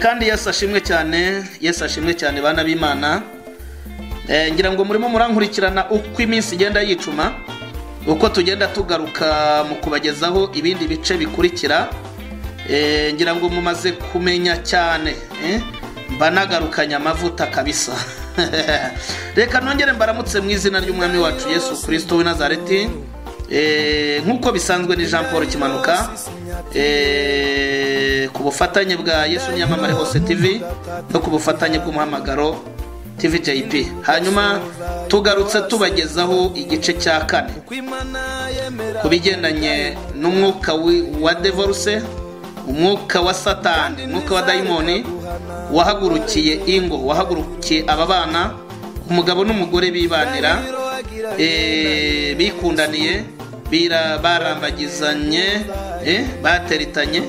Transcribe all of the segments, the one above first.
Kandi Yesu ashimwe cyane, Yesu ashimwe cyane bana b'Imana. Ngira ngo murimo murankurikirana uko iminsi igenda yicuma, uko tugenda tugaruka mu kubagezaho ibindi bice bikurikira. Ngira ngo mumaze kumenya cyane, mba nagarukanye amavuta kabisa. Reka nongere mbaramutse mu izina ry'Umwami wacu Yesu Kristo w'i Nazareti. Nk'uko bisanzwe ni Jean Paul Kimanuka, ku bufatanye bwa Yesu Nyamamare Hose TV no ku bufatanye bw'Umuhamagaro TV JP. Hanyuma tugarutse tubagezaho igice cya kane ku bigendanye n'umwuka wa divorce, umwuka wa Satani, umwuka wa dayimoni wahagurukiye ingo, wahagurukiye aba bana, umugabo n'umugore bibanira, bikundaniye, barambagizanye, bateritanye.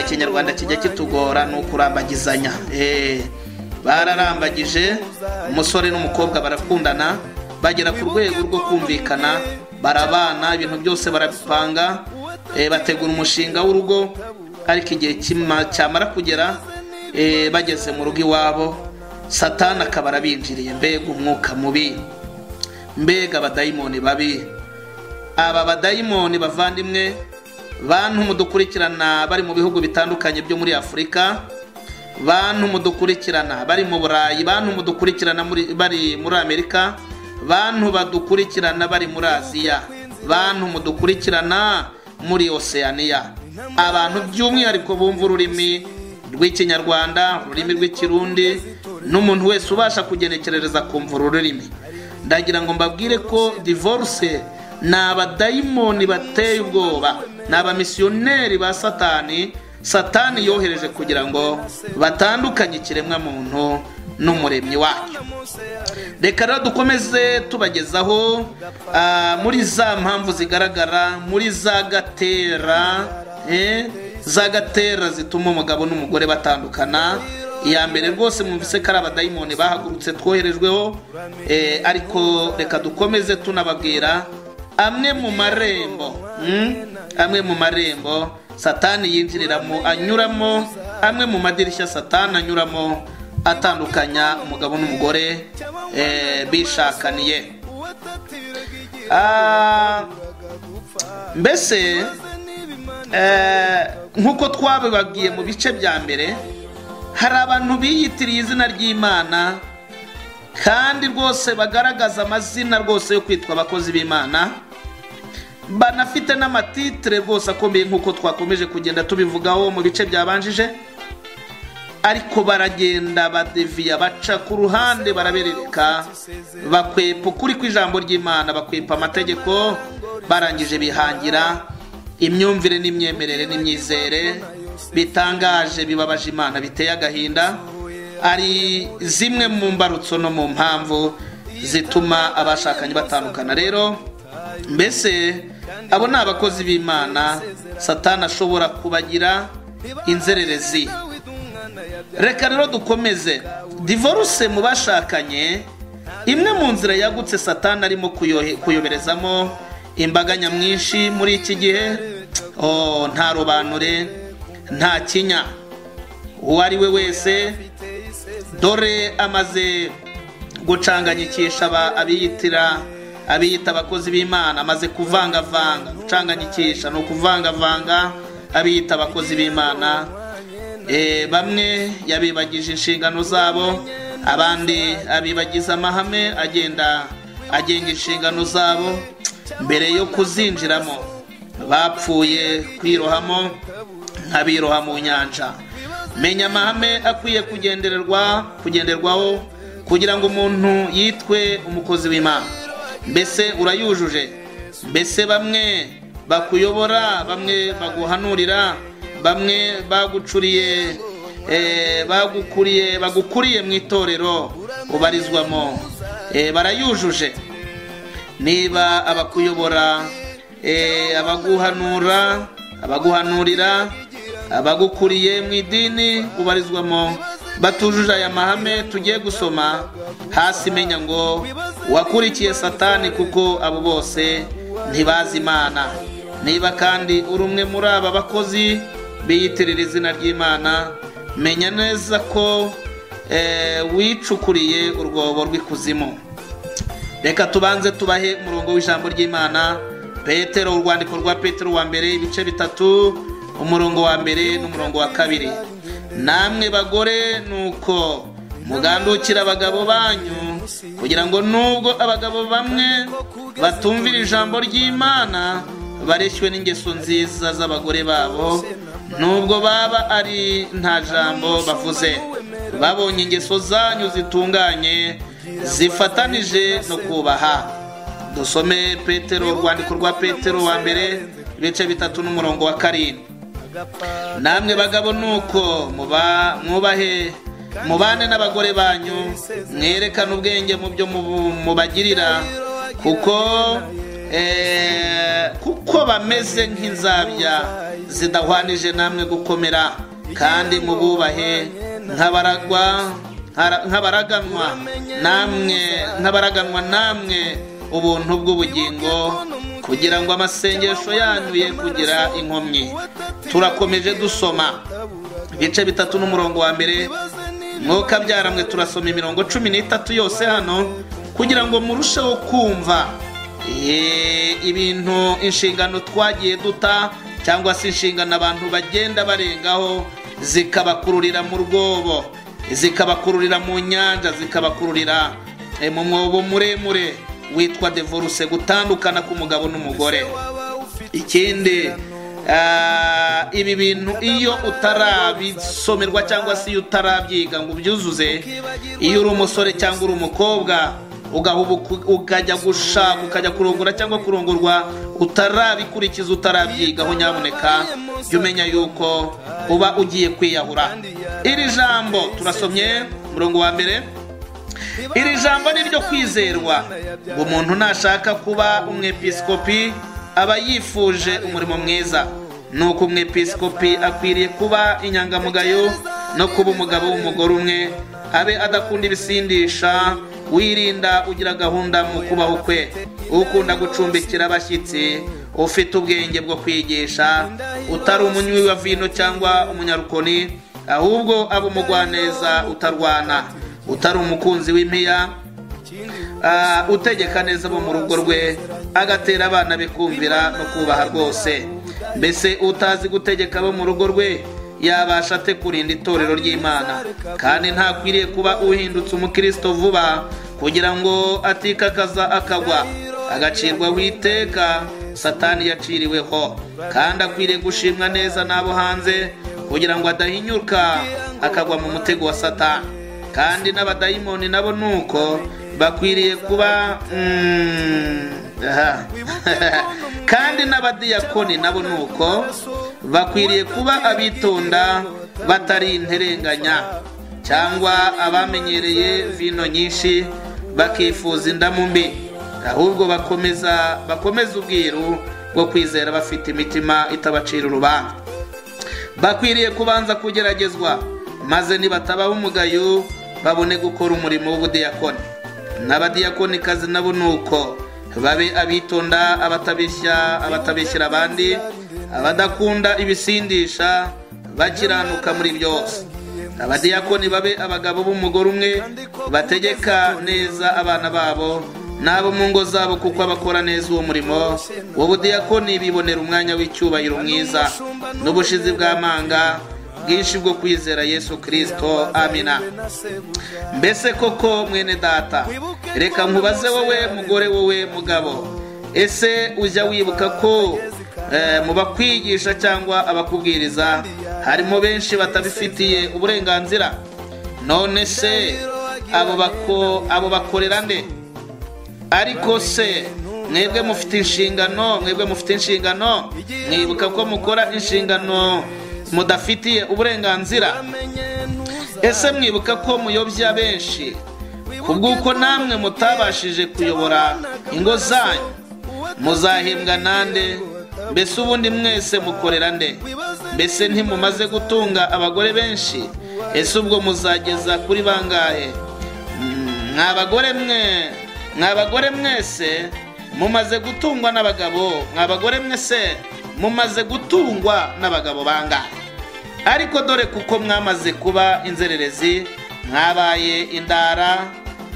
Ikinyarwanda kijya kitugora, ni ukurambagizanya. Bararambagije, umusore n'umukobwa barakundana, bagera ku rwego rwo kumvikana, barabana, ibintu byose barabipanga, bategura umushinga w'urugo. Ariko igihe cyamara kugera, bageze mu rugo iwabo, Satani akaba arabinjiriye. Mbega umwuka mubi, mbega abadayimoni babi. Aba badayimoni bavandimwe, bantu mudukurikirana bari mu bihugu bitandukanye byo muri Afurika, bantu mudukurikirana bari mu Burayi, bantu mudukurikirana bari muri Amerika, bantu badukurikirana bari muri Aziya, bantu mudukurikirana muri Oceania, abantu by'umwihariko bumva ururimi rw'Ikinyarwanda, ururimi rw'Ikirundi, n'umuntu wese ubasha kugenekerereza kumva ururimi, ndagira ngo mbabwire ko divorce ni abadayimoni bateye ubwoba, ni abamisiyoneri ba Satani. Satani yohereje kugira ngo batandukanye ikiremwa muntu n'umuremyi wacyo. Reka rero dukomeze tubagezaho muri za mpamvu zigaragara, muri za gatera, za gatera zituma umugabo n'umugore batandukana. Iya mbere rwose mwumvise ko ari abadayimoni bahagurutse twoherejweho, ariko reka dukomeze tunababwira amwe mu marembo, amwe mu marembo Satani yinjiriramo, anyuramo, amwe mu madirishya Satani anyuramo atandukanya umugabo n'umugore bishakaniye. Mbese nk'uko twabibabwiye mu bice bya mbere, hari abantu biyitiriye izina ry'Imana kandi rwose bagaragaza amazina rwose yo kwitwa abakozi b'Imana, banafite n'amatitre rwose akomeye nk'uko twakomeje kugenda tubivugaho mu bice byabanjije, ariko baragenda badeviya, baca ku ruhande, barabereka, bakwepa ukuri kw'ijambo ry'Imana, bakwepa amategeko, barangije bihangira imyumvire n'imyemerere n'imyizere bitangaje, bibabaje Imana, biteye agahinda. Ari zimwe mu mbarutso no mu mpamvu zituma abashakanye batandukana. Rero mbese abo ni abakozi b'Imana Satani ashobora kubagira inzererezi. Reka rero dukomeze. Divorce mu bashakanye, imwe mu nzira yagutse Satani arimo kuyoberezamo imbaga nyamwinshi muri iki gihe. Nta robanure, nta kinya, uwo ari we wese dore amaze gucanganyikisha abiyita abakozi b'Imana, amaze kuvangavanga. Gucanganyikisha ni ukuvangavanga abiyita abakozi b'Imana. Bamwe yabibagije inshingano zabo, abandi abibagiza amahame agenda agenga inshingano zabo mbere yo kuzinjiramo. Bapfuye kwirohamo nk'abiroha mu nyanja. Menya amahame akwiye kugenderwaho kugira ngo umuntu yitwe umukozi w'Imana. Mbese urayujuje? Mbese bamwe bakuyobora, bamwe baguhanurira, bamwe bagucuriye, bagukuriye mu itorero ubarizwamo, barayujuje? Niba abakuyobora, abaguhanura, abaguhanurira, abagukuriye mu idini ubarizwamo batujuje aya mahame tugiye gusoma hasi, menya ngo wakurikiye Satani, kuko abo bose ntibazi Imana. Niba kandi uri umwe muri aba bakozi biyitirira izina ry'Imana, menya neza ko wicukuriye urwobo rw'ikuzimu. Reka tubanze tubahe umurongo w'ijambo ry'Imana. Petero, urwandiko rwa Petero wa mbere, ibice 3, umurongo wa mbere n'umurongo wa 2. Namwe bagore nuko mugandukira abagabo banyu, kugira ngo nubwo abagabo bamwe batumvira ijambo ry'Imana bareshywe n'ingeso nziza z'abagore babo, nubwo baba ari nta jambo bavuze, babonye ingeso zanyu zitunganye zifatanije no kubaha. Dusome Petero, urwandiko rwa Petero wa mbere, ibice 3 n'umurongo wa 7. Namwe bagabo nuko mwubahe mubane n'abagore banyu, mwerekane ubwenge mu byo mubagirira, kuko bameze nk'inzabya zidahwanije namwe gukomera, kandi mububahe nk'abaraganwa namwe ubuntu bw'ubugingo, kugira ngo amasengesho yanyu ye kugira inkomyi. Turakomeje dusoma ibice 3 n'umurongo wa mbere. Mwuka byaramwe, turasoma imirongo 13 yose hano kugira ngo murusheho kumva ibintu, inshingano twagiye duta, cyangwa se inshingano abantu bagenda barengaho zikabakururira mu rwobo, zikabakururira mu nyanja, zikabakururira mu mwobo muremure witwa divorce, gutandukana k'umugabo n'umugore. Ikindi, ibi bintu iyo utarabisomerwa cyangwa se iyo utarabyiga ngo ubyuzuze, iyo uri umusore cyangwa uri umukobwa ukajya gushaka, ukajya kurongora cyangwa kurongorwa utarabikurikiza, utarabyigaho, nyamuneka jya umenya yuko uba ugiye kwiyahura. Iri jambo turasomye umurongo wa mbere. Iri jambo ni ryo kwizerwa, ngo umuntu nashaka kuba umwepiskopi aba yifuje umurimo mwiza. Nuko umwepiskopi akwiriye kuba inyangamugayo no kuba umugabo w'umugore umwe, abe adakunda ibisindisha, wirinda, ugira gahunda mu kubaho kwe, ukunda gucumbikira abashyitsi, ufite ubwenge bwo kwigisha, utari umunywi wa vino cyangwa umunyarukoni, ahubwo aba umugwaneza utarwana, utari umukunzi w'impiya, utegeka neza bo mu rugo rwe, agatera abana be kumvira no kubaha rwose. Mbese utazi gutegeka abo mu rugo rwe yabasha ate kurinda itorero ry'Imana? Kandi ntakwiriye kuba uhindutse umukristo vuba, kugira ngo atikakaza akagwa, agacirwa witeka Satani yaciriweho. Kandi akwiriye gushimwa neza n'abo hanze, kugira ngo adahinyuka akagwa mu mutego wa Satani. Kandi n'abadayimoni nabo nuko bakwiriye kuba kandi n'abadiyakoni nabo nuko bakwiriye kuba abitonda, batari interenganya, cyangwa abamenyereye vino nyinshi bakifuza indamu mbi, ahubwo bakomeza ubwiru bwo kwizera, bafite imitima itabacira urubanza. Bakwiriye kubanza kugeragezwa, maze nibatabaho umugayo babone gukora umurimo w'ubudiyakoni. N'abadiyakonikazi nabo nuko babe abitonda, abatabeshya, abatabeshyira abandi, abadakunda ibisindisha, bakiranuka muri byose. Abadiyakoni babe abagabo b'umugore umwe, bategeka neza abana babo n'abo mu ngo zabo, kuko abakora neza uwo murimo w'ubudiyakoni bibonera umwanya w'icyubahiro mwiza n'ubushizi bw'amanga bwinshi bwo kwizera Yesu Kristo. Amina. Mbese koko mwene data, reka nkubaze wowe mugore, wowe mugabo, ese ujya wibuka ko mu bakwigisha cyangwa abakubwiriza harimo benshi batabifitiye uburenganzira? None se abo bakorera nde? Ariko se mwebwe mufite inshingano, mwibuka ko mukora inshingano mudafitiye uburenganzira? Ese mwibuka ko muyobya benshi kubw'uko namwe mutabashije kuyobora ingo zanyu? Muzahembwa nande? Mbese ubundi mwese mukorera nde? Mbese ntimumaze gutunga abagore benshi? Ese ubwo muzageza kuri bangahe? Mwa bagore mwese mumaze gutungwa n'abagabo, mwa bagore mwese mumaze gutungwa n'abagabo bangahe? Ariko dore kuko mwamaze kuba inzererezi, mwabaye indara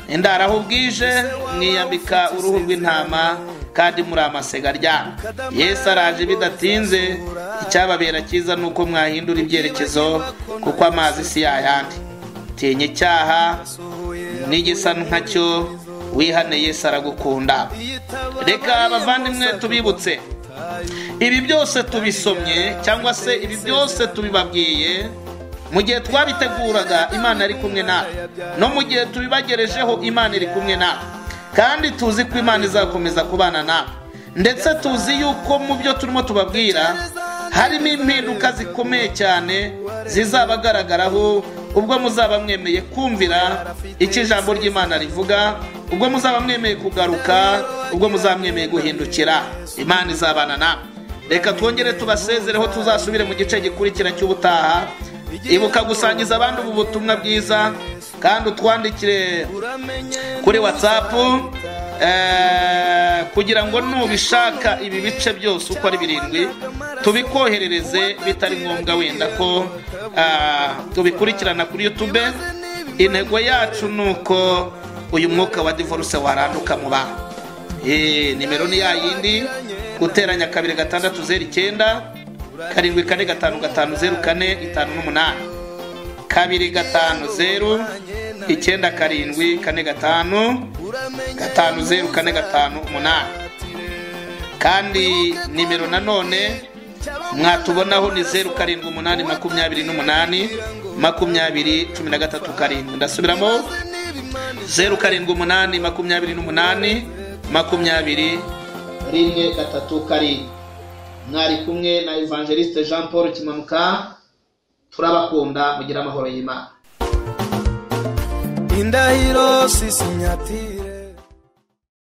indara aho bwije, mwiyambika uruhu rw'intama kandi muri amasega ryabo. Yesu araje bidatinze, icyababera cyiza nuko mwahindura ibyerekezo, kuko amazi si yayandi. Tinya icyaha n'igisa nkacyo, wihane, Yesu aragukunda. Reka abavandimwe tubibutse, ibi byose tubisomye cyangwa se ibi byose tubibabwiye mu gihe twabiteguraga Imana ari kumwe natwe, no mu gihe tubibagerejeho Imana iri kumwe natwe, kandi tuzi ko Imana izakomeza kubana natwe. Ndetse tuzi yuko mu byo turimo tubabwira harimo impinduka zikomeye cyane zizabagaragaraho ubwo muzaba mwemeye kumvira icyo ijambo ry'Imana rivuga, ubwo muzaba mwemeye kugaruka, ubwo muzaba mwemeye guhindukira, Imana izabana natwe. Reka twongere tubasezereho, tuzasubire mu gice gikurikira cy'ubutaha. Ibuka gusangiza abandi ubu butumwa bwiza, kandi utwandikire kuri WhatsApp kugira ngo nubishaka ibi bice byose uko ari 7 tubikoherereze, bitari ngombwa wenda ko tubikurikirana kuri YouTube. Intego yacu nuko uyu mwuka wa divorce waranduka mu bantu. Nimero ni yayindi, guteranya 2 6 0 9 7 4 5 5 0 4 5 8, 2 5 0 9 7 4 5 5 0 4 5 8. Kandi nimero nanone mwatubonaho ni 0 7 8 28 20 13 7. Ndasubiramo 0 7 8 28 20 1 3 7. Mwari kumwe na Evangeliste Jean Paul Kimanuka. Turabakunda, mugira amahoro y'Imana. Indahiro sisinyatire.